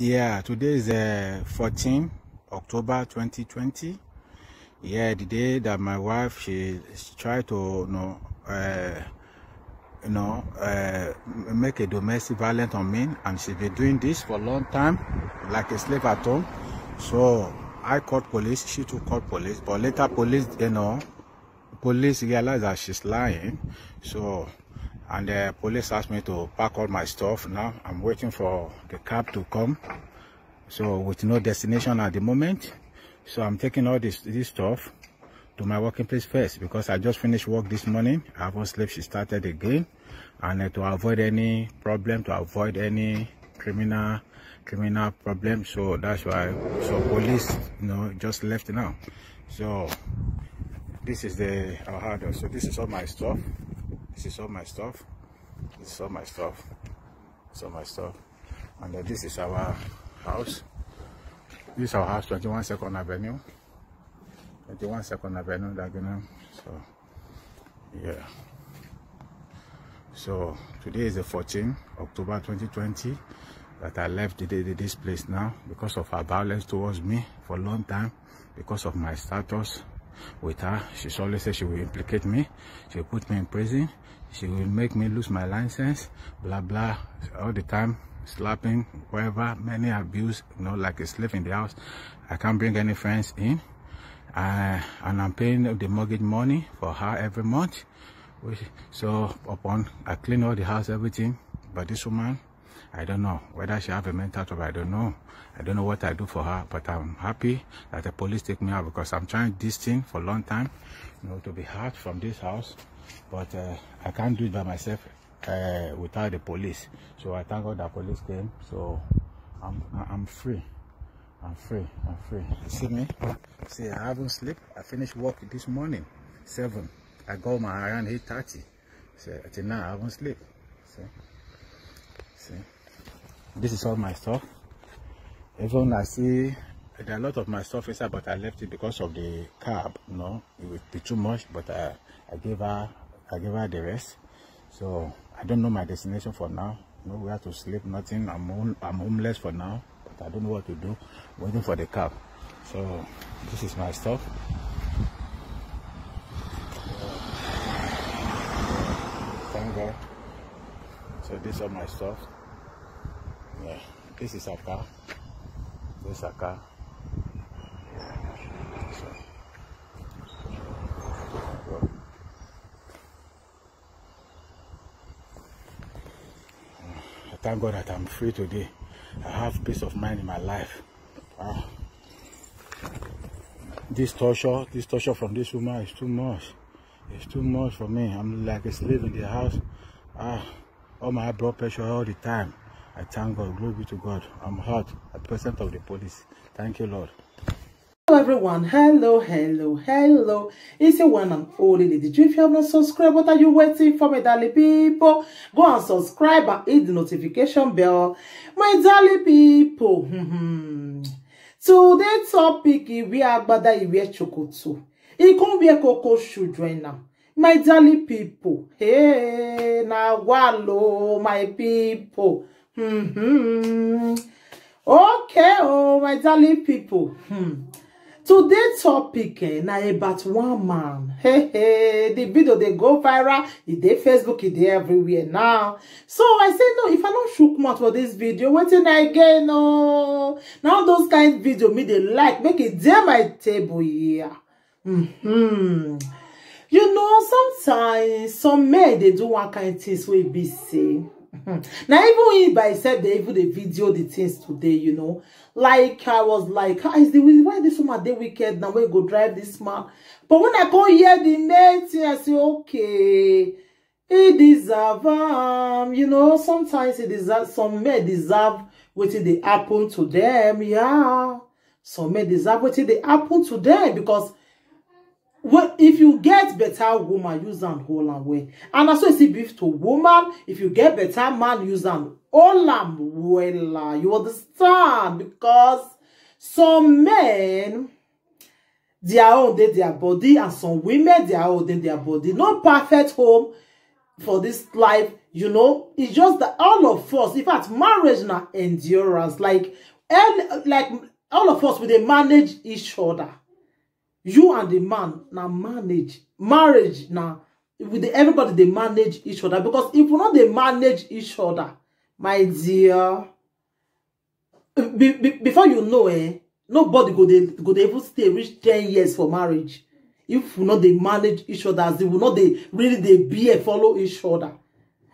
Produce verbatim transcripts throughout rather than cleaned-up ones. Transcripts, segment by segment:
Yeah, today is uh, fourteen October twenty twenty. Yeah, the day that my wife, she, she tried to, you know, uh, you know, uh, make a domestic violence on me, and she's been doing this for a long time, like a slave at home. So I called police. She too called police, but later police, you know, police realized that she's lying. So, and the police asked me to pack all my stuff. Now I'm waiting for the cab to come. So with no destination at the moment, so I'm taking all this this stuff to my working place first, because I just finished work this morning. I haven't slept. She started again, and uh, to avoid any problem, to avoid any criminal criminal problem. So that's why, so police, you know, just left now. So this is the our house. So this is all my stuff. This is all my stuff. This is all my stuff. This is all my stuff. And uh, this is our house. This is our house, twenty-one Second Avenue. Twenty-one Second Avenue, Dagenham. So, yeah. So today is the fourteenth October twenty twenty that I left the, the, this place now because of her violence towards me for a long time, because of my status with her. She's always said she will implicate me. She will put me in prison. She will make me lose my license. Blah blah. All the time slapping, whatever, many abuse. You know, like a slave in the house. I can't bring any friends in. Uh, and I'm paying the mortgage money for her every month. Which, so upon I clean all the house, everything, but this woman, I don't know whether she have a mental trouble. I don't know. I don't know what I do for her, but I'm happy that the police take me out, because I'm trying this thing for a long time, you know, to be out from this house, but uh, I can't do it by myself uh, without the police. So I thank God that police came. So I'm I'm free. I'm free. I'm free. You see me? See, I haven't slept. I finished work this morning, seven. I got my around eight thirty. So until now, I haven't slept. See, see, this is all my stuff. Even I see there are a lot of my stuff inside, but I left it because of the cab. You know, it would be too much. But I, I gave her, I gave her the rest. So I don't know my destination for now. Nowhere to sleep, nothing. I'm home, I'm homeless for now, but I don't know what to do. Waiting for the cab. So this is my stuff. Thank God. So these are my stuff. Yeah, this is a car. This is a car. So, I thank God that I'm free today. I have peace of mind in my life. Ah. This torture, this torture from this woman is too much. It's too much for me. I'm like a slave in the house. Ah, all my blood pressure all the time. I thank God. Glory be to God. I'm hurt at present of the police. Thank you, Lord. Hello everyone, hello, hello, hello. It's your one and only Lady G. If you have not subscribed, what are you waiting for, my darling people? Go and subscribe and hit the notification bell. My darling people, hmm, today topic is wear agbada, e wear chokoto, e come wear koko shoe join am. My darling people, hey, na walo, my people. Hmm. Okay, oh, my darling people. Hmm. Today topic eh, na about one man. Hey, hey, the video dey go viral. E dey Facebook, e dey everywhere now. So I say no, if I no shook mouth for this video, wetin I gain? No, now those kind video me dey like, make e dey my table here. Hmm. You know, sometimes some men dey do one kind things wey be say. Na even he by himself dey even dey video the things today, you know. Like I was like, ah, is the reason why this woman dey wicked now wey go drive this man. But when I come hear the main thing, I say, okay, he deserve am. You know, sometimes he deserve, some men deserve wetin dey happen to them. Yeah, some men deserve wetin dey happen to them because well, if you get better woman, use am hold am well. And na so e still be to woman. If you get better man, use am hold am well. You understand? Because some men, their own dey their body, and some women, their own dey their body. No perfect home. for this life, you know, it's just that all of us, in fact, marriage na endurance. Like, and like all of us, we dey manage each other. You and the man na manage. Marriage na with the, everybody dey manage each other, because if we no dey manage each other, my dear, be, be, before you know, eh, nobody go dey go dey even stay reach ten years for marriage. If we no dey manage each other, as in we no dey really dey bear follow each other.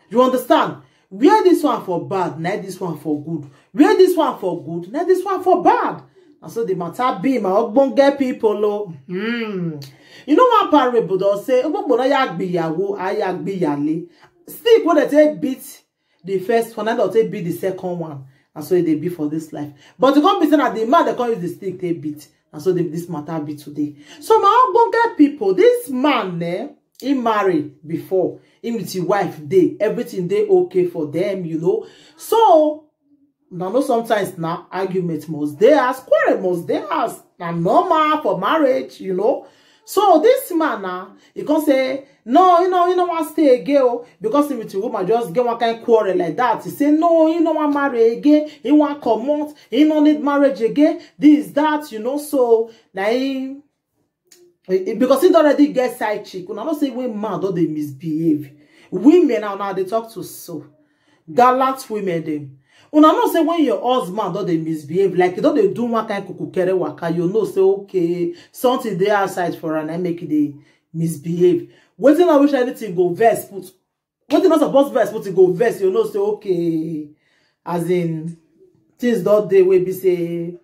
You understand? Where this one for bad, na this one for good. Where this one for good, na this one for bad. And so the matter be, my ogbonge people, oh. Hmm. You know one parable don say, "Ogbogbo na ya gbiyawo, aya gbiyale." Stick wey dem take beat the first one, na dem take beat the second one. And so e dey be for this life. But e come be say na the man dem come use the stick take beat. And so the, this matter be today. So my ogbonge people, this man, eh, he marry before. Him with his wife dey, everything dey okay for them, you know. So na no, sometimes na argument must dey house, quarrel must dey house. Na normal for marriage, you know. So this man na, he come say, no, you know, you know, wan stay again, oh, because him with the woman just get one kind quarrel like that. He say, no, you know, wan marry again. He wan comot. He no need marriage again. This, that, you know. So na him, eh, eh, because he don already get side chick. Una know say when man don dey misbehave, women now, now dey talk to so gallant women dem. Una know say when your husband don dey misbehave, like he don dey do one kind kukukere waka, you know say, okay, something dey outside for am, na make e dey misbehave. Wetin I wish anything go vex put, wetin no suppose vex put, e go vex, you know say, okay, as in, things don dey wey be say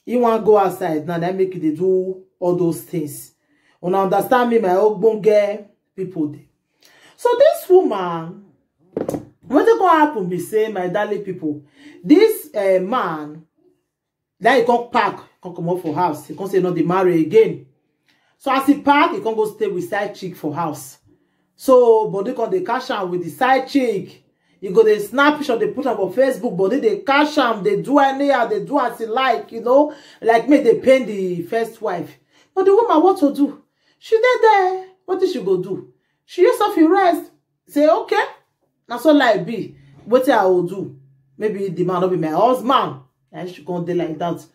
he wan go outside now, na make e dey do all those things. Una understand me, my ogbonge people dey. So this woman, wetin come happen be say, my darling people, this, eh, man, na he come pack, come comot for house. He come say no dey marry again. So as he pack, he come go stay with side chick for house. So body come dey catch am with the side chick. You go dey snap picture, dey put am for Facebook, body dey catch am, dey do anyhow, dey do as he like, you know, like make dey pain the first wife. But the woman, what to do? She dey there. Wetin she go do? She use off him rest. Say, okay, na so life be. Wetin I go do? Maybe the man no be my husband. And she come dey like that.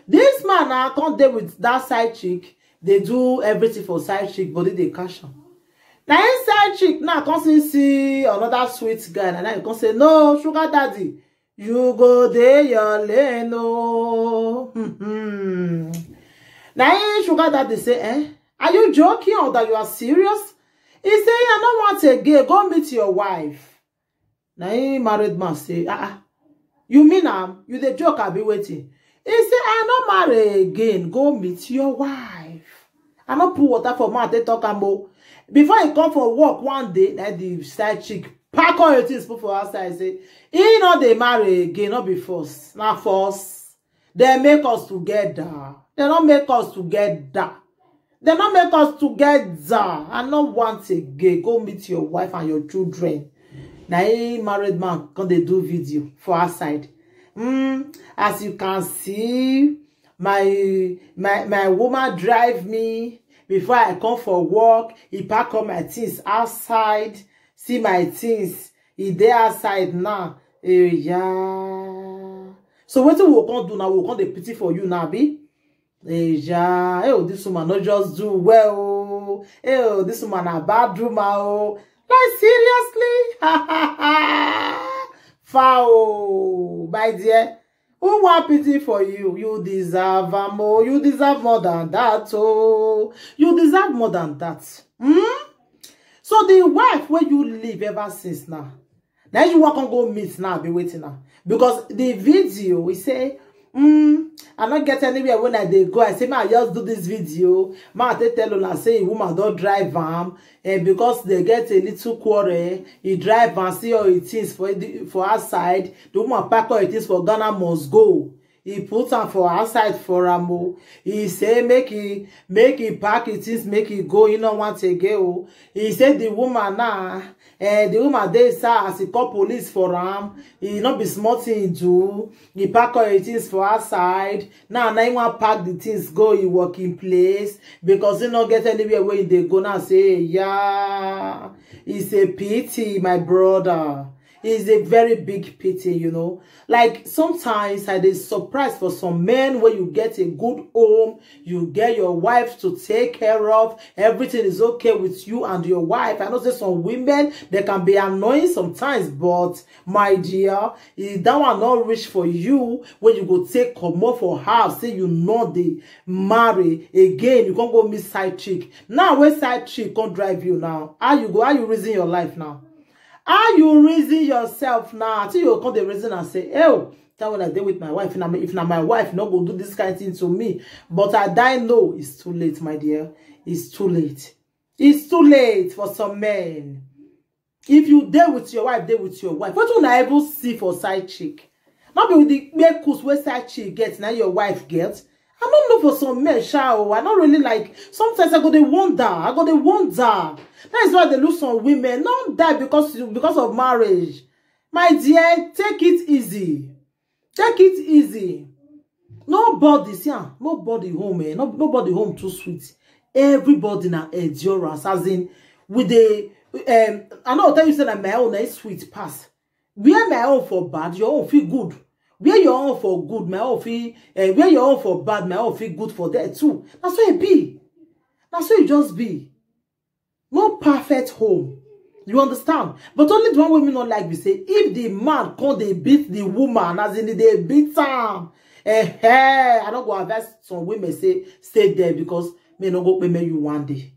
This man now come dey with that side chick. Dey do everything for side chick, body dey catch am. Na him side chick now come see, see another sweet guy. Na now he come say, no, sugar daddy, you go dey your lane, oh. Na him sugar daddy say, eh? Are you joking or that you are serious? He say, I no want again. Go meet your wife. Na him married man say, ah, ah, you mean am? You dey joke, abi wetin? He say, I no marry again. Go meet your wife. I no put water for mouth, they talk am o. Before he come for work one day, na the side chick pack all your things, put for outside, say he no dey marry again, no be force, na force. They make us together. They don't make us together. They don't make us together. I no want again. Go meet your wife and your children. Na him married man come dey do video for outside. Mm, as you can see, my my my woman drive me before I come for work. He pack all my things outside. See my things. He dey outside now. Eh, yeah. So wetin we go come do now? We go come dey pity for you now, abi? Eh, yeah. Eh, oh, this woman no just do well, oh. Eh, oh, this woman na bad woman, oh. Like, seriously? Foul, my dear. Who want pity for you? You deserve am, oh. You deserve more than that, oh. You deserve more than that. Hmm? So the wife where you live ever since now, now you want to go meet now, be waiting now. Because the video, we say, mm, I not get anywhere when I dey go. I say, man, I just do this video. Man, they tell una say a woman don't drive am, and because they get a little quarrel, he drive and see all the things for the, for outside. The woman pack all the things for Ghana must go. He put am for outside for am o. He say make he, make he pack his things, make he go. He no want again o. He say the woman now, eh, the woman dey sad as he call police for am. He no be small thing he do. He pack all his things for outside. Now, now he wan pack the things go he working place because he no get anywhere where he dey go now. Say, yeah, it's a pity, my brother. It's a very big pity, you know. Like, sometimes I dey surprise for some men where you get a good home, you get your wife to take care of, everything is okay with you and your wife. I know say some women, they can be annoying sometimes, but my dear, if that one not reach for you, when you go take comot for house, say you no dey marry again, you can't go meet side chick. Now, where side chick come drive you now? How you go? How you reason your life now? How you reason yourself now? Till you come the reason and say, oh, that when I dey with my wife, if na, if na my wife, no go do this kind thing to me. But I die no, it's too late, my dear. It's too late. It's too late for some men. If you dey with your wife, dey with your wife. What una even see for side chick? Not be with the bekus where side chick get, now your wife get. I don't know for some men, sha o. I don't really like. Sometimes I go dey wonder. I go dey wonder. That is why they lose some women. Not die because because of marriage. My dear, take it easy. Take it easy. Nobody, see, ah, nobody home, eh? No, nobody home too sweet. Everybody na endurance, as in, with the um, I know tell you say that my own is sweet pass. Where my own for bad, your own feel good. Where your own for good, my own feel. Uh, where your own for bad, my own feel good for there too. That's how it be. That's how it just be. No perfect home. You understand? But only the one women not like we say, if the man come they beat the woman, as in they beat am, eh, eh, I don't go advise some women say stay there because may not go pay me you one day.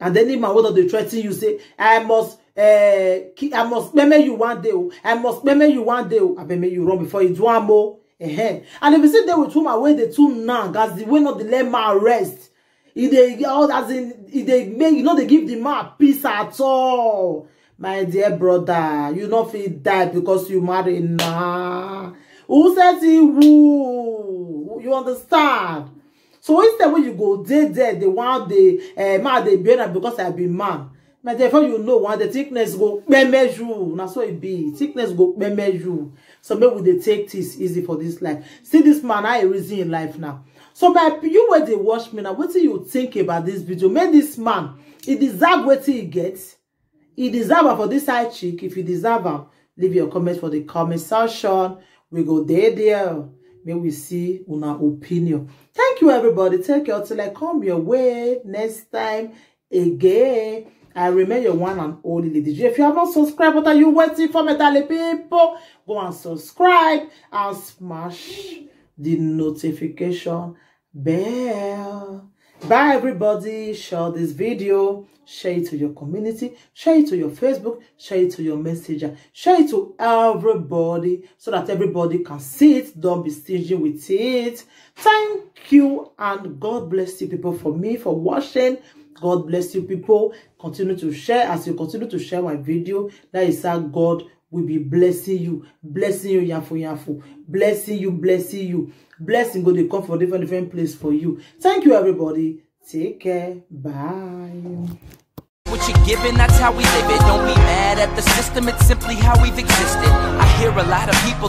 And then if my woman they threaten you, say I must, uh, I must pay me you one day. Oh. I must pay me you one day. Oh. I pay me you wrong before you do am. Oh. Uh-huh. And if you sit there with woman where they too nang, as the way not the let man rest. He dey as in he dey make you know they give the man peace at all. My dear brother, you no fit die because you marry now. Who says he woo? You understand? So instead when you go there, there, they want the uh, man they be because I be man. My dear, before you know one, the thickness go peme you. Now so it be. Thickness go peme you. So maybe they take this easy for this life. See this man, I reason in life now. So by you where they watch me now, what do you think about this video? Make this man, he deserve what he gets. He deserve am for this side chick. If you deserve am, leave your comment for the comment section. We go there there. May we see una opinion. Thank you everybody. Take care till I come your way next time again. I remain your one and only lady J. If you have not subscribed, what are you waiting for, my darling people? Go and subscribe and smash the notification bell. Bye everybody. Share this video. Share it to your community. Share it to your Facebook. Share it to your messenger. Share it to everybody so that everybody can see it. Don't be stingy with it. Thank you and God bless you people for me for watching. God bless you people. Continue to share. As you continue to share my video, that is how God will be blessing you. Blessing you, yafo yafo. Blessing you, blessing you. Blessing go dey come for different different place for you. Thank you everybody. Take care. Bye. What you giving, that's how we live it. Don't be mad at the system, it's simply how we've existed. I hear a lot of people